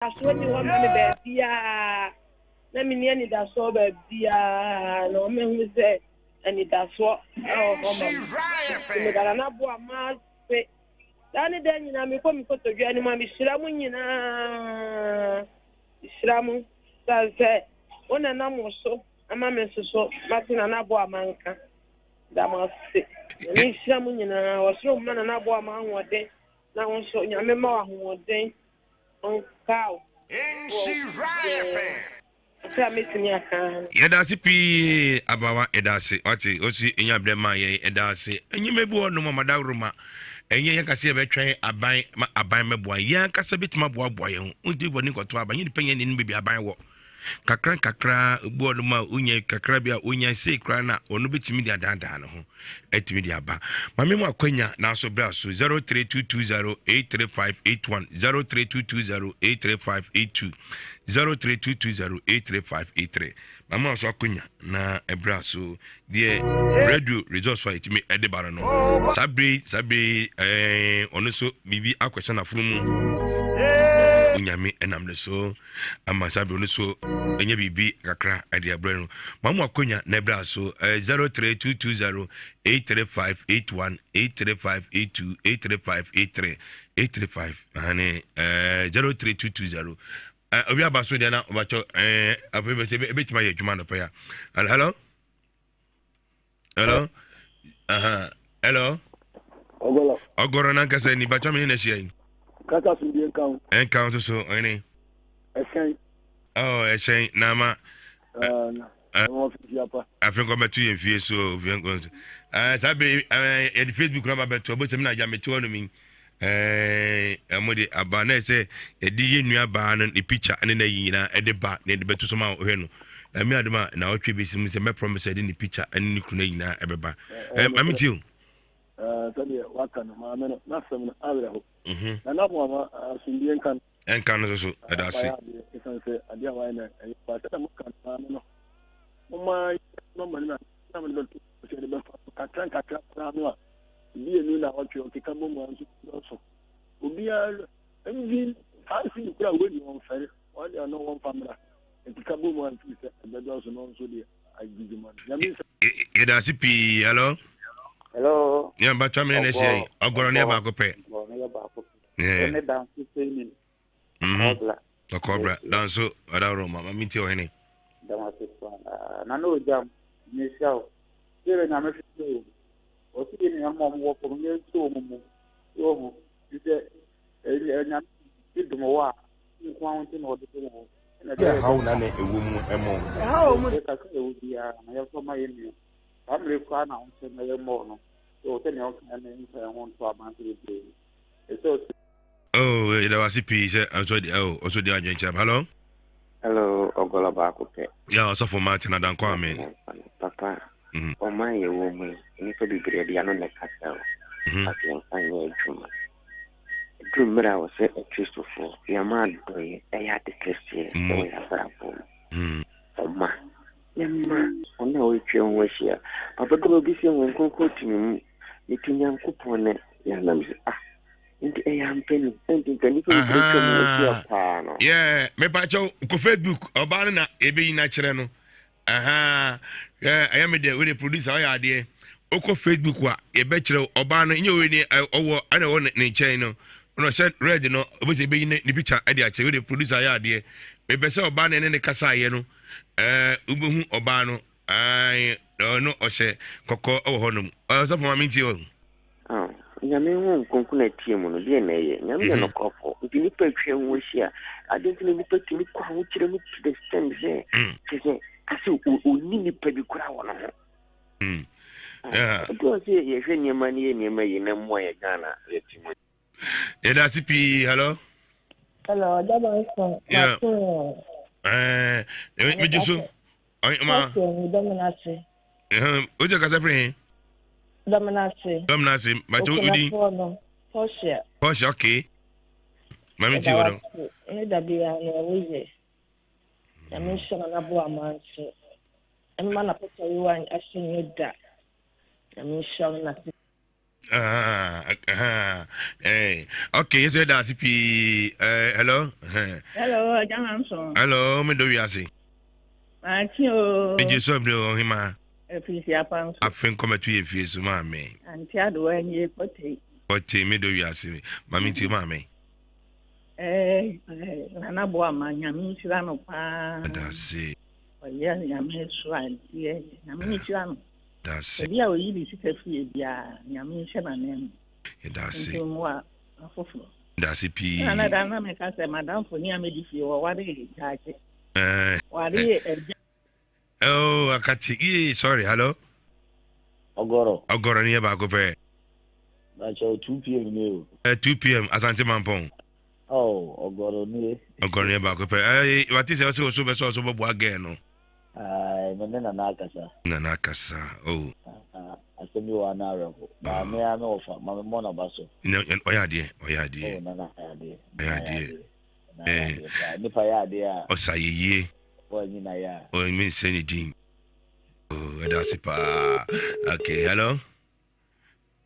Anidasoɔ nni hɔ mma me baabiara. Na menni anidasoɔ baabiara, na wɔahunu sɛ anidasoɔ wɔ hɔ ma me. Nti meda Nana Boamah ase. Daa ne daa nyinaa mekɔ me kotodwe anim a mehyira mo nyinaa. Mehyira mo sane sɛ wo na nam wo so ama me nso so mate Nana Boamah nka. Da mo ase. Nyame nhyira mo nyinaa. Ɔsoro mma Nana Boamah ahoɔden na wo nso Nyame mma wo ahoɔden. Ɔnkaa wo wɔ deɛ kakra a mɛtumi aka ara no. Yɛda ase pii abawa yɛda ase wate osi nya brɛ ma yɛn yɛda ase enyima bi wɔ nom ɔmadaworo ma ɛnyɛ yɛn kasa yɛbɛtwɛn aban ma aban mɛboa yɛn ankasa bɛtumi aboaboa yɛn ho wontumi fɔ ne nkɔto aban yɛn nipa yɛn ne baabi aban wɔ kakra nkakra obi wɔ nom a wonya kakra bi a wonya sei koraa na ɔno bɛtumi de adaadaa ne ho atumi de aba maame mu akwanya nanso berɛ so 0322083581 0322083582 0322083583 maame aso akwanya na ɛberɛ so deɛ radio results a ɛtumi ɛde ba no no saa bere saa bere ɛɛ ɔno nso biribi akɔhyɛ n'afono mu onyame ɛnam ne so ama saa bere no so ɛnyɛ biribi kakra ɛde abrɛ no ma mo akonya na ɛbrɛ so ɛɛ 03220 83581 83582 83583 835 ɛne ɛɛ 03220 ɛɛ obi aba so deɛ na ɔbɛtɔ ɛɛ afei bɛ sɛ ebɛtumi ayɛ adwuma nɔpɛ ya hello hello uh-huh. hello ɔgɔrɔ ɔgɔrɔ nankasa ni batwa mi ne na hyia yi kasa so bi nka ho nka ho soso ɔne ɛhyɛn oh ɛhyɛn na ama afei nkɔ bɛto yɛn fie so fie nkɔ so saa bere yɛde facebook na ba bɛto ɔbɛsɛm na agya mete hɔ nom yi Ɛɛ wɔde aba na ɛsɛ yɛde yɛn nua baa no ne picture ne n'ayi nyinaa ɛde ba na yɛde bɛto so ma ɔhwɛ no. Na mi adum a na ɔtwe bɛsi mu sɛ mɛ promise yɛde ne picture ne ne kunu nyinaa ɛbɛba. Ɛɛ maame ti o. Sɛdeɛ waka no maame no n'asɛm no awerɛho. Mhm. Na na mo ama asomdue nka no. Ɛnka no soso ɛda ase. Ɛsan sɛ adeɛ a wayɛ no ɛyɛ pa sɛdeɛ moka no maame no moma nɔmba no na na mede bɛto sɛ yɛde bɛfa so kakra nkakra koraa no a Ebi enu na ɔtwe ɔkeka bɔ mu a nso dɔɔso. Obiara even fancy kura wei deɛ ɔmfɛre wɔn deɛ ɔno wɔmfa mmra ɛkeka bɔ mu a nso sɛ ɛbɛdɔɔso no nso deɛ agyigye ma no. Nyame nsa. Yɛda ase pii. Hello. Hello. Yɛn batwa mi ne hyɛ yi. Ɔgɔrɔ ne yɛ baako pɛ. Ɔgɔrɔ ne yɛ baako pɛ. Ɛne danso sɛ ni. Mhm. Ɔkɔbra. Danso ɔdaworo ma ma mi ti ɔhene. Damase paa. Na na ogya mu mehyia wo. Sɛ nyame hwehwɛ o. Ɔsi yɛ nuanom a wɔwɔ fam yɛn nso wɔn mu. Wɔhu ti sɛ nyame bi dom wɔ a nko ara nti na ɔde dom wɔ. Ɛna ɛbɛyɛ haw na na ɛwɔ mu ɛmɔ. Yɛ kakra ɛwɔ biara na yɛmfa ma yɛ nua. Saa mmerɛ koraa na ahokyɛ na yɛmmɔɔ no. Sɛ ɔsɛ nea ɔka ne mfa ɛho nto amanso bebree. Ɛsɛ ɔsɛ Oh, yɛda wase pii sɛ nso de oh, nso de adwene kyerɛ. Hello. Hello, ɔgɔlɔ baako pɛ. Ya ɔsɔfo Martin Adankɔ ame. Papa, mhm. ɔman yɛ wɔ mu yi, nnipa bebree de ano na ɛkasa o. Mhm. But yɛmfa nyɛ adwuma. Ɛduru mmerɛ a wɔsɛ Akristofoɔ, yɛma adɔeɛ ɛyɛ ade kɛseɛ mhm. ɛwɔ yɛn abrabɔ mu. Ɔma, yɛma wɔn a wɔatwa ho ahyia. Papa bi obi sɛ wɔn kronkron tumi mu, metu Nyankopɔn ne yɛanam sɛ ah nti ɛyɛ ampa ni ɛnti nka nipa bebree twa mu ahyia paa no. Yeah, mepakyɛw kɔ Facebook ɔbaa no na ebeyi na kyerɛ no. Aha, ɛyɛ me deɛ wode producer ɔyɛ adeɛ. Wokɔ Facebook a yɛbɛkyerɛ ɔbaa no nyɛ wei ni ɔwɔ ɛna ɛwɔ ne nkyɛn no. Ɔna ɔhyɛ red no ɔbɛsɛ ebeyi ne picture ɛde akyerɛ wode producer ayɛ adeɛ. Mepɛ sɛ ɔbaa no ɛne ne kasa ayɛ no ɛɛ wobɛhu ɔbaa no. Ae, ɔno ɔhyɛ kɔkɔɔ wɔ hɔnom. Ɔsɔfo ma mentie o. Oh, Nyame honhom kronkron na ɛteɛ mu no, deɛ na ɛyɛ? Nyame yɛ mhm. nɔkorɔfoɔ. Nti nipa atwa ho ahyia. Ade nti na nipa tumi kɔ ahokyerɛ mu to the extent sɛ, mm. kyɛ sɛ, asɛ ɔnni nipa bi koraa wɔ ne ho. Mm. Ah, ɛdɔ sɛ yɛhwɛ nneɛma no yɛ nneɛma yi na mmoa yɛ Ghana yɛte mu. Yɛda ase pii. Hello. Hello, Ɔdabanso. Yeah. Eh, megye so. Ma. Dɔmena O jẹ kasa firi hin. Dɔmena ase. Dɔmena ase. Bàtɛ o di. Okunafoɔ no. Portia. Portia okay. Maame ti wɔ dɔ. Ne dabi ya na ɛwɔ yɛ. Nyame nhyɛ na n'abo ama nso. Ɛmma na pɔtɔ yi wa ahyɛ nyɛ da. Nyame nhyɛ wo na. Ah, ah, eh. Okay, yes, that's pii. Eh, hello. Hello, Agya Manso. Hello, me do wiase. Maakye o. Megye so abiri o hema. Afirisi apa nso. Afe nkɔmɛto yɛ fie so maame. Ante adowa nie kɔte. Kɔte me do wiase. Maame tie maame. Eh, eh, Nana Boama Nyame nhyira no paa. Dase. Ɔyɛ Nyame so adeɛ. Nyame nhyira no. Dase. Obi a oyi ne sika fie biara, Nyame nhyɛ n'anan mu. Dase. Nti mmoa afoforo. Dase pii. Ɛna na da na meka sɛ madamfo ni a medi fie wɔ ware gyaagye. Eh. Ware agya. Oh, akati. Yee, sorry. Hello. Ɔgɔrɔ. Ɔgɔrɔ ni yɛ baako pɛ. Bàtchɛ 2 pm ni o. 2 pm Asante Mampɔn. Oh, ɔgɔrɔ ni. Ɔgɔrɔ ni yɛ baako pɛ. Eh, wate sɛ ɔsɛ ɔso bɛsɛ ɔso bɛboa gɛɛ no. Ayi, me ne Nana akasa. Nana akasa, oh. Asɛm bi wɔ ana awerɛho. Na me ara me wɔfa, ma me mmɔ n'aba so. Ɔyɛ adeɛ, ɔyɛ adeɛ. Oh, Nana ɔyɛ adeɛ. Ɔyɛ adeɛ. Adeɛ Nipa yɛ adeɛ a. Ɔsa yɛ yie. Ɔnyi na yɛ a. Ɔnyi nsɛ ne din. Oh, ɛda ase paa. Okay, hello.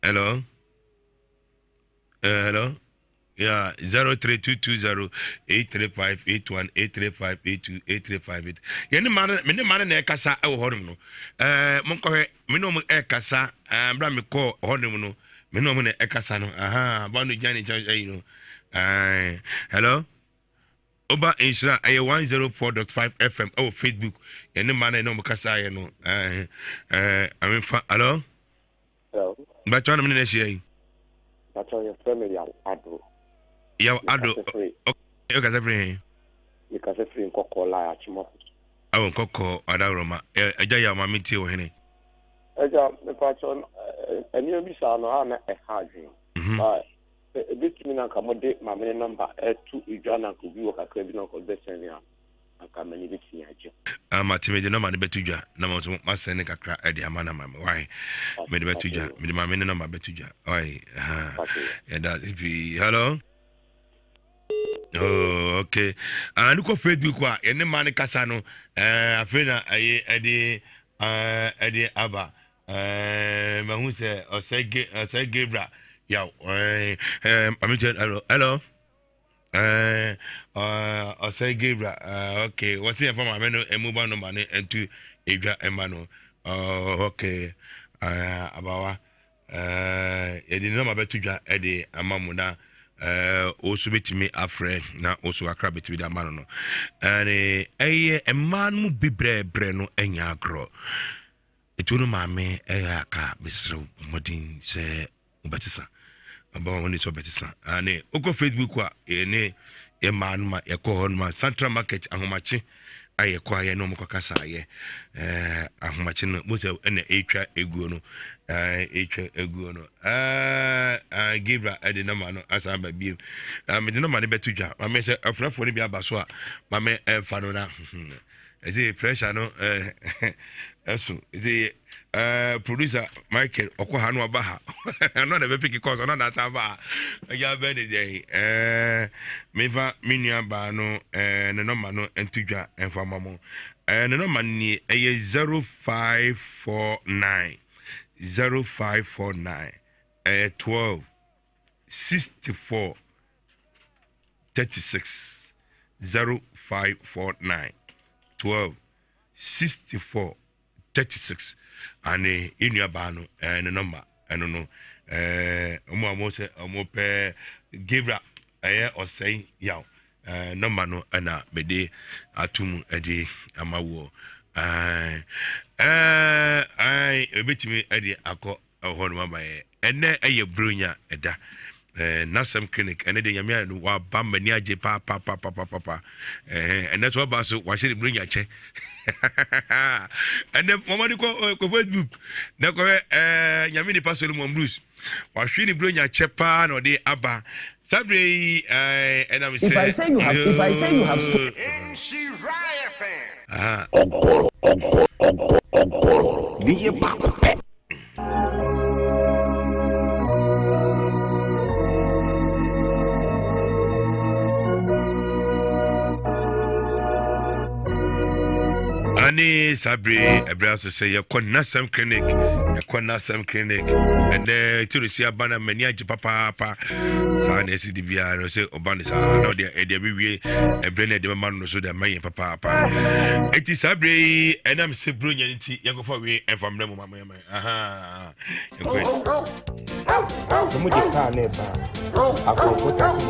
Hello. Hello. Yeah, 03220 835 81 835 82 835 8. Yɛne ma no me ne ma no na ɛkasa wɔ hɔnom no. Ɛɛ monkɔhwɛ me ne wɔn ɛkasa ɛɛ bra me kɔɔ hɔnom no me ne wɔn na ɛkasa no. Aha, ba no gyina ne nkyɛn ɛyi no. Ɛɛ hello. Oba nhyira ɛyɛ 104.5 FM ɛwɔ Facebook. Yɛne ma no ɛne wɔn kasa yɛ no. Ɛɛ ɛɛ amefa hello. Hello. Bàtchɔ na mi ne na ahyia yi. Bàtchɔ yɛ fɛ mi Yaw Ado. Yaw Ado. Ɔkasa firi he? Mekasa firi Nkɔkɔɔ lai Akyemɔfo. Awɔ Nkɔkɔɔ Adaworoma. Agya Yaw ma mentie wo hene. Agya mepakyɛ nneɛma bi saa no a na ɛha adwene. Mhm. Ba ebetumi na nka mode maame ne nɔmba ɛto edwa na nka obi wɔ kakra bi na nka ɔde bɛsɛn ne a anka m'ani bɛtumi agye. Ah, mate mede nɔma no bɛto dwa na mo nso masɛn ne kakra de ama no ama me wae mede bɛto dwa mede maame ne nɔma bɛto dwa wae yɛda ase pii hello Oh, okay. Ah, no kɔ Facebook a yɛne ma no kasa no eh, afei na ɛyɛ ɛde eh, ɛde aba eh, mahu sɛ ɔsɛ Gabriel yaw eh, eh, hello hello Eh, ɔsɛ Gabriel eh, okay wɔsi yɛn fa maame no emu ba no ma ne ntu edwa ɛma no oh, okay eh, abawa eh, yɛde ne nɔma bɛto dwa ɛde ama mu na eh, osu betumi afrɛ na osu kakra betumi de ama no no ɛne ɛyɛ mmaa no mu bi brɛbrɛ no ɛnya agorɔ etu no maame ɛyɛ aka mesrɛ mmɔden sɛ wobɛsesa aba wɔn ne sɛ ɔbɛsesa ane wokɔ facebook a yɛne yɛ mmaa no ma yɛkɔ hɔ no ma central market ahomakye a yɛkɔ ayɛ ne wɔn kɔkasa ayɛ ɛɛ ahomakye no mo sɛ ɛna ɛretwa eguo no ɛɛ ɛretwa eguo no ɛɛ ɛɛ gabriel ɛde nɔma no asan aba biem ɛɛ mede nɔma no bɛto dwa maame sɛ afurafoɔ no bi aba so a maame ɛnfa no na. Ɛsɛ pressure no ɛso ɛsɛ ɛɛ producer Michael ɔkɔ ha no ɔba ha ɛno na ɛbɛpiki kɔs ɔno na asan ba ha ɛgya bɛn ne deɛ ɛɛ mefa me nua baa no ɛɛ ne nɔma no nto dwa ɛnfa ma mo ɛɛ ne nɔma no nie ɛyɛ 0549 0549 ɛyɛ 12 64 36 0549 12 64 36 ane yɛn nua baa no ɛɛ ne nɔmba ɛno no ɛɛ wɔn a wɔn sɛ wɔn pɛ Gabriel ɛyɛ ɔsɛn yaw ɛɛ nɔmba no ɛna mede ato mu ɛde ama woɔ ɛɛ ɛɛ ɛɛ ebetumi ɛde akɔ. Ɛwɔ hɔ nom ama yɛn. Ɛnɛ ɛyɛ Buronya ɛda. Ɛɛ Nasɛm clinic ɛnɛ de nyame ayɛ no waba m'ani agye paapaapaapapa. Ɛɛ ɛnɛ so ɔba so wahyɛ ne Buronya kyɛ. Ɛnɛ mama de kɔ kɔ Facebook na kɔhwɛ ɛɛ nyame nipa Solomon Bruce wahwe ne Buronya kyɛ paa na ɔde aba. Saa bere yi ɛɛ ɛnam sɛ. If I say you have, if I say you have stolen. Aha. Ɔgɔrɔ, ɔgɔrɔ, ɔgɔrɔ, ɔgɔrɔ ne yɛ baako pɛ. Ɛne saa bere ɛberɛ aso sɛ yɛkɔ Nasɛm Clinic, yɛkɔ Nasɛm Clinic. Ɛnɛ tiri aba na m'ani agye papaapa. Saa na ɛsi di biara no sɛ ɔba no saa na ɔde ɛde ɛbɛwie ɛberɛ na ɛde bɛma no so de ama yɛn papaapa. Eti saa bere yi ɛnam sɛ buro nya ne ti yɛnkɔfa wei ɛmfa mmerɛ mu ma mo yɛma aha yɛnkɔ. Wɔde kaa no reba a, akorɔmfo taxi.